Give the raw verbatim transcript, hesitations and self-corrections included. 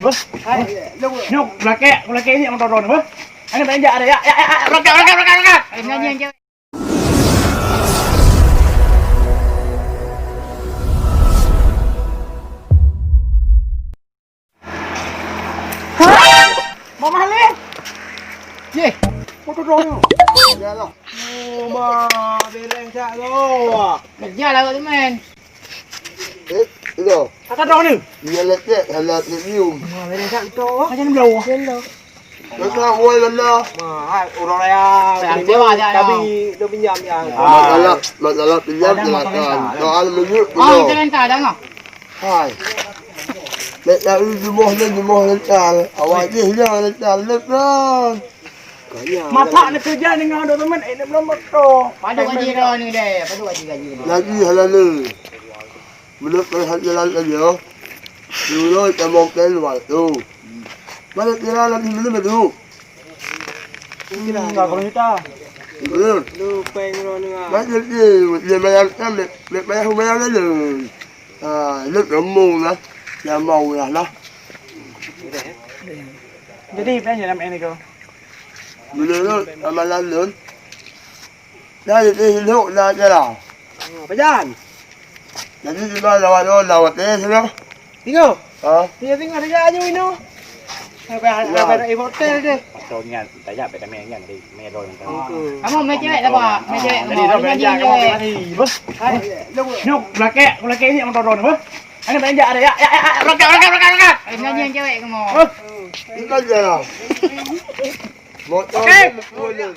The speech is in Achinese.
Hai, nyoe kulakèe, kulakèe nyoe moto droeneuh, beuh. Aneuk banyak ada, ya, ya, ya, ya, rokok, rokok, rokok, rokok. Eh, nyanyi, nyanyi. Hah? Mamah lé? Yeh. Moto droeneuh. Yalah. Oh, ma, bereng sak lo. Kejar lah kat teman. Eh, lo. Kata droeneuh. Dia lecet, salah nyium. Ma, bereng sak tu. Macam belum. Belum. Kata woi benda. Ma, hai, orang raya. Saya kecewa je, tapi dia pinjam ya. Masalah, masalah pinjam silakan. Soal minyak, ah, belum. Kita minta dah, ngah. Hai. Lek dari jumlah ni, jumlah lental. Awak jih dah lental, lek kan. Masak ni kerja dengan dok teman, eh, belum betul. Padu gaji dah ni deh, padu gaji, gaji. Lagi halal ni. Menurut melihat jalan saja. Dulu kamu keluar tu. Mana kira lagi mana tu? Kira berapa juta? Belum. Lu pengen lu dengar. Lagi dia, dia bayar kan, dia, dia bayar, bayar lalu. Ah, leuet rumoh lah. Nyang mau lah, lah. Jadi, apa yang dalam ini kau? Bila leuet, amalan leuet. Dah, jadi, leuet dah je lah. Oh, apa jalan? Jadi, kita lawat, lawat, lawat, eh, sana. Tengok. Ha? Tengok, tengok, tengok, aju, inu. Apa, apa, apa, hotel deh. Atau ingat, tajak, apa, kami ingat, di, kami ada orang tahu. Kamu main cewek tak, Pak? Main cewek, jadi, kamu. Dah, main cewek, kamu. Hai, nyoe, belakang, belakang ni, orang tahu, apa? Ini banyak ada, ya, ya, ya, ya, belakang, belakang, belakang, belakang. Eh, nyanyi yang cewek, kamu. Hah? Ini kan dia lah. Motor. Okey. Boleh.